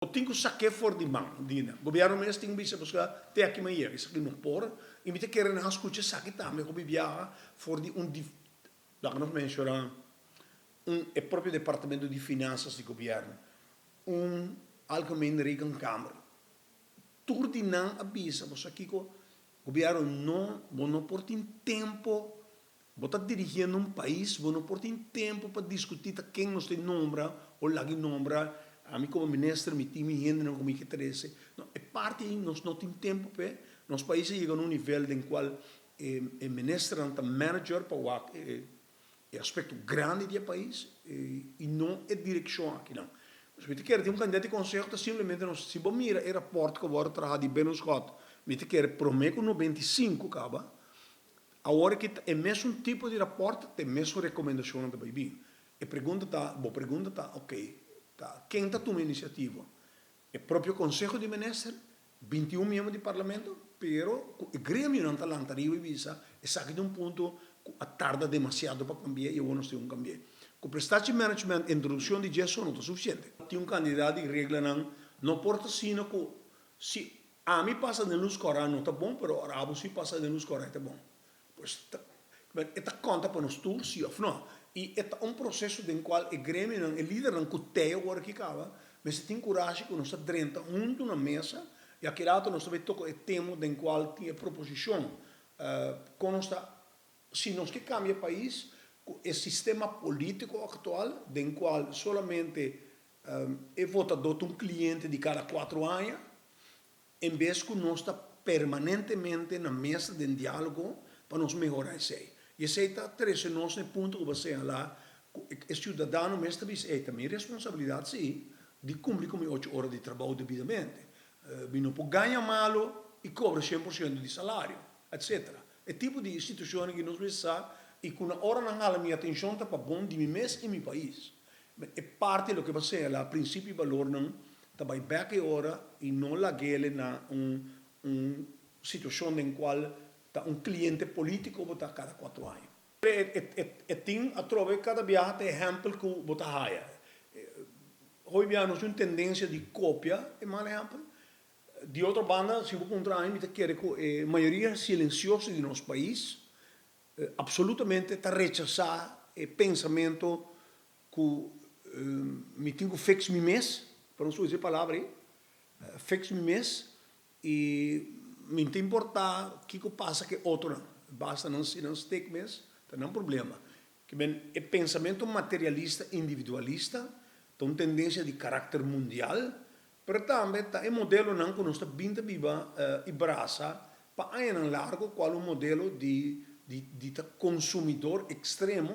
Bo tin ku sak'é for di man, Dina. Gobièrnu mes tin bisa pasobra te aki mi a yega, esaki no por. I mi ta kere nan a skucha esaki tambe hopi biaha for di un di, laga nos menshoná un e propio departamento di finansas di gobièrnu, un Algemeen Rekenkamer. Tur di nan a bisa bo sa kiko, gobièrnu no, bo no por tin tempo. Bo ta dirigiendo un pais, bo no por tin tempo pa discuti ta ken nos tin nombra o lag'i nombra, ami como minister mi tin mi hendenan cu mi ke trece. No, e parti ei nos no tin tempo p'e. Nos pais a yega na un nivel den cual e e ministernan ta manager pa wak e e aspecto grandi di e pais y no e direccion akinan. Pues mi ta kere tin un cantidad di conseho ta simplemente nos, si bo mira e rapport cu a worde traha di Bennoschot, mi ta kere prome cu 95 caba, Awor ki ta e mesun tipo di rapòrt, ta e mesun rekomendashonnan ta bai bin. E pregunta ta, bo pregunta ta, oke, ta ken ta tuma inisiativa? E propio Konseho di Minister, 21 miembro di Parlamento, pero ku e gremionan ta lanta riba i bisa esaki ta un punto ku a tarda demasiado pa kambia i awor nos tin ku kambi'é. Ku prestatiemanagement introdukshon di dje so no ta sufisiente. Tin un kantidat di reglanan, no por ta asina ku si Ami pasa den lus kòrá no ta bon, pero ora abo si pasa den lus kòrá e ta bon. Pues ta, e ta konta pa nos tur si òf no. I e ta un proseso den kual e gremionan, e lidernan ku tei awor aki kaba, mester tin kurashi ku nos ta drenta huntu na mesa i aki rato nos ta bai toka e tema den kual tin e proposishon kon nos ta, si nos ke kambia e pais ku e sistema polítiko aktual den kual solamente E votadó ta un kliente di kada kuatro aña, en bes ku nos ta permanentemente na mesa den diálogo pa nos mehorá esei. I esei ta trese nos na e punto ku bo a señalá ku e siudadano mes ta bisa, ey, ta mi responsabilidat sí di kumpli ku mi ocho ora di trabou debidamente. Mi no por gaña malo i kobra 100% di salario, etcétera. E tipo di situashonnan ku nos mester sa i ku na ora nan hala mi atenshon ta pa bon di mi mes i mi pais. E parti loke bo a señalá, prinsipio i balornan, ta bai bèk e ora i no lag'ele na un un situashon den kual ta un kliente polítiko bo ta kada kuatro aña. E tin atrobe kada biaha ta ehèmpel ku bo ta haya. Hopi biaha nos tin un tendensia di kopia e mal ehèmpel. Di otro banda, si bo puntra ami, mi ta kere ku e mayoria silensioso di nos pais Absolutamente ta rechasá e pensamento ku mi tin ku fix mi mes, pa nos usa e palabra ei, fix mi mes i mi no ta importá kiko pasa ku e otronan, basta nan si nan stek mes ta nan problema. Ke men e pensamento materialista individualista ta un tendensia di karakter mundial. Pero tambe ta e modelonan ku nos ta bin ta biba i brasa pa añanan largo kual un modelo di di ta konsumidor ekstremo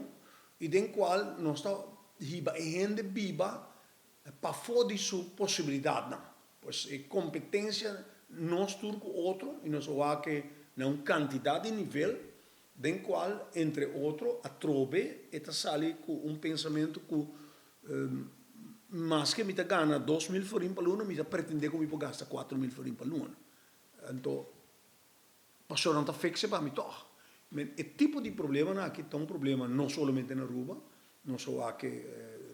i den kual nos ta hiba e hende biba pafó di su posibilidatnan. Pues e kompetensia nos tur ku otro i nos a wak na un kantidat di nivel den kual entre otro atrobe e ta sali ku un pensamentu ku Maske mi ta gana 2000 florin pa luna, mi ta pretende ku mi por gasta 4000 florin pa luna. Anto, pasobra nan ta fixe pa mi tòg. Men, e tipo di problemanan aki ta un problema no solamente na Aruba, nos a wak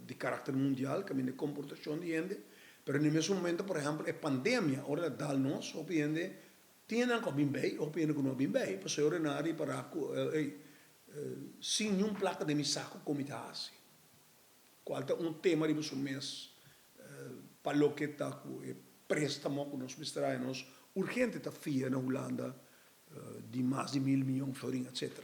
di karakter mundial, kaminda e komportashon di hende, pero na e mesun momento, por ehèmpel, e pandemia, ora el a dal nos, hopi hende tin hendenan ku a bin bei, hopi hende ku no a bin bei, pasobra ora nan a ripará ku, ey, sin niun plaka den mi saku, kon mi ta hasi? Cual ta un tema riba su mes pa loke ta cu e prestamo cu nos mester haya nos urgente ta fia na Hulanda di mas di 1000 miyon florin etc.